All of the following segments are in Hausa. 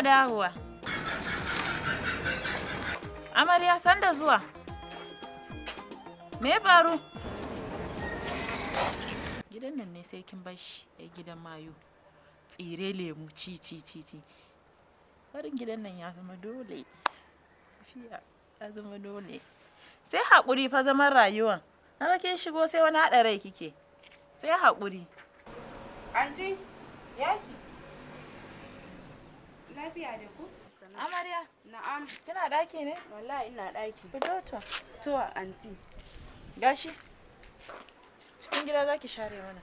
Da dawowa. Amarya, sanda zuwa. Me ya faru? Gidan nan ne sai kin bar shi, ai gidan mayu. Tsire, lemu, ci ci ci ci. Barin gidan nan ya zama dole. Tafiya ya zama dole. Sai haƙuri fa zaman rayuwan. Na kin shigo sai wani haɗa rai kike. Sai haƙuri. Anti, Yaki. lafiya da ku? Amarya, Na'am, kina ɗaki ne? Wallahi ina ɗaki. Fito to. To, anti. Gashi. Cikin gida zaki share mana.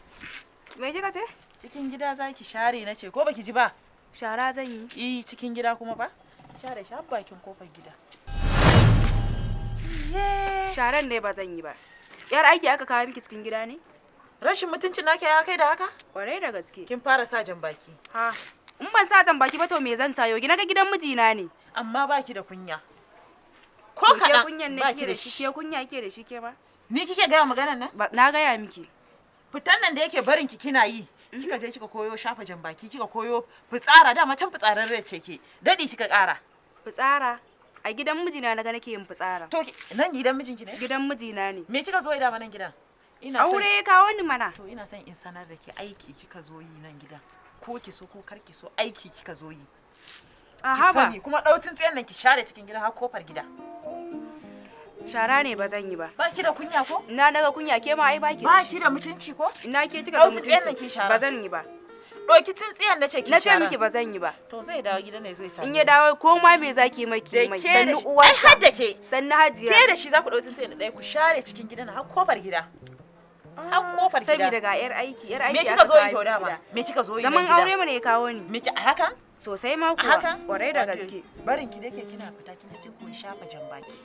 Me kika ce? Cikin gida zaki share nace, ko baki ji ba? Shara zan yi. Eh, cikin gida kuma ba? Share shi har bakin kofar gida. Sharan ne ba zan yi ba. Yar aiki aka kawo miki cikin gida ne? Rashin mutuncin naki ya kai da haka? Kwarai da gaske. Kin fara sa jan baki. Ha. In ban sa jan baki ba, to me zan sayo? Gina ga gidan mijina ne. Amma baki da kunya. Ko To ke kaɗan kunyan ne baki kike da da shi, ke kunya kike da shi ke ba? Ni kike gaya maganar nan? Ba na gaya miki. Fitan nan da yake barin ki kina yi. Kika je kika koyo shafa jan baki, kika koyo fitsara, dama can fitsararren ce ke. Dadi kika ƙara. Fitsara. A gidan mijina na ga nake yin fitsara. To nan gidan mijinki ne? Gidan mijina ne. Me kika zo yi dama nan gidan? Ina son Aure ya kawo ni mana. To, ina son in sanar da ke, aiki kika zo yi nan gidan. Ko ki so ko kar ki so, aiki kika zo yi. Ki Aha ba. sani kuma ɗau tsintsiyan nan ki share cikin gidan har kofar gida. Shara ne ba zan yi ba. Ba ki da kunya ko? Ina daga kunya, ke ma ai baki da Ba shi. ki da mutunci ko? Ina ke kika ga Ɗau tsintsiyan nan ki mutunci? shara. Ba zan yi ba. Ɗauki tsintsiyan na ce ki Na ce shara. miki ba zan yi ba. To, zai dawo gidan ne zai same In ya ni. dawo, ko ma me zaki mai Da ki mai. ke da Sannu shi. uwarsa. Ai har da ke. Sannu hajiya. Ke da shi za ku ɗau tsintsiyan da ɗaya ku share cikin gidan har kofar gida. Har kofar gida. Saboda ga yar aiki, yar aiki Me kika aka zo yi kawo to miki dama? gida. Me kika zo yi Zaman nan gida? aure mana ya kawo ni. Me ki a hakan? Sosai ma A kuwa. hakan? Kwarai da Wato, gaske. barin ki dake kina fita kin je kin koyi shafa jan baki.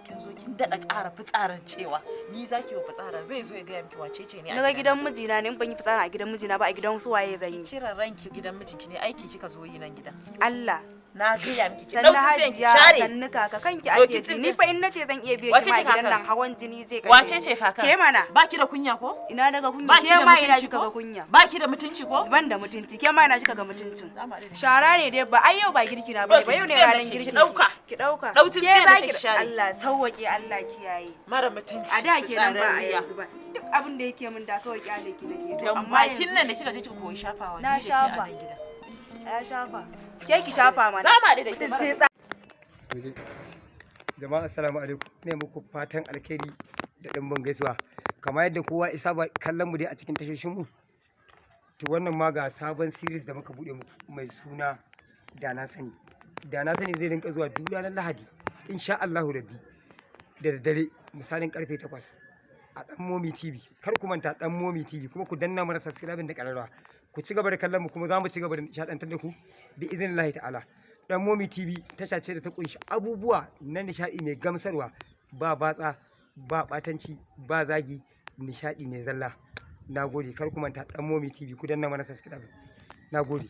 Kin zo kin daɗa ƙara fitsarin cewa ni zaki wa fitsara, zai zo ya gaya miki wace ce ne a Na ga gidan gidan mijina ne, in ban yi fitsara a gidan mijina ba, a gidan su waye zan nan. yi? Ki cire ranki, gidan mijinki ne, aiki kika zo yi nan gidan. Allah. Na gaya miki ki Sannu ɗau tsintsiyan ki hajiya, share. sannu kaka, kanki Ɗauki ake ji. Ni tsintsiyan. fa in nace zan iya biye Wace ki ma ce a gidan kakar? nan, hawan jini zai kashe Wace ni. ce kaka? Ke mana. Ba ki da kunya ko? Ina daga kunya, Ba ki ke da ma ina mutunci kika ga ko? kunya? Ba ki da mutunci ko? Ban da mutunci, ke ma ina kika ga mutuncin? Za mu haɗu da Shara ne dai ba, ai yau ba girki na bane ba, yau ne Ɗauki tsintsiyan ranar na ce ki girki. ɗauka. Ki ɗauka. Ɗau tsintsiyan Ke na za ce ki ki share. Allah sauwaƙe, Allah kiyaye. Mara mutunci. A da kenan ba a Fitsararriya. yanzu ba. Duk abin da yake min da kawai kyale ki nake. To Jan amma bakin yanzu nan da kika je kika koyi shafawa Na ni da ke a shafa. nan gidan. Ya shafa. Ke ki shafa mana. Za mu haɗu da ke Mutum mara sai Muje. Jama'a, assalamu alaikum. Ne muku fatan alkhairi da ɗimbin gaisuwa. Kamar yadda kowa isa ba kallon mu dai a cikin tashoshin mu. To, wannan ma ga sabon series da muka buɗe muku mai suna Da Na Sani. Da Na Sani zai rinka zuwa duk ranar Lahadi insha Allahu Rabbi da daddare, misalin karfe 8 a Dan Momi TV. Kar ku manta, Dan Momi TV, kuma ku danna mana subscribe da ƙararrawa. Ku ci gaba da kallon mu, kuma za mu ci gaba da nishaɗantar da ku bi iznillahi ta'ala. Dan Momi TV tasha ce da ta kunshi abubuwa na nishaɗi mai gamsarwa, ba batsa, ba ɓatanci, ba zagi, nishaɗi ne zalla. Na gode, kar ku manta, Dan Momi TV, ku danna mana subscribe. Na gode.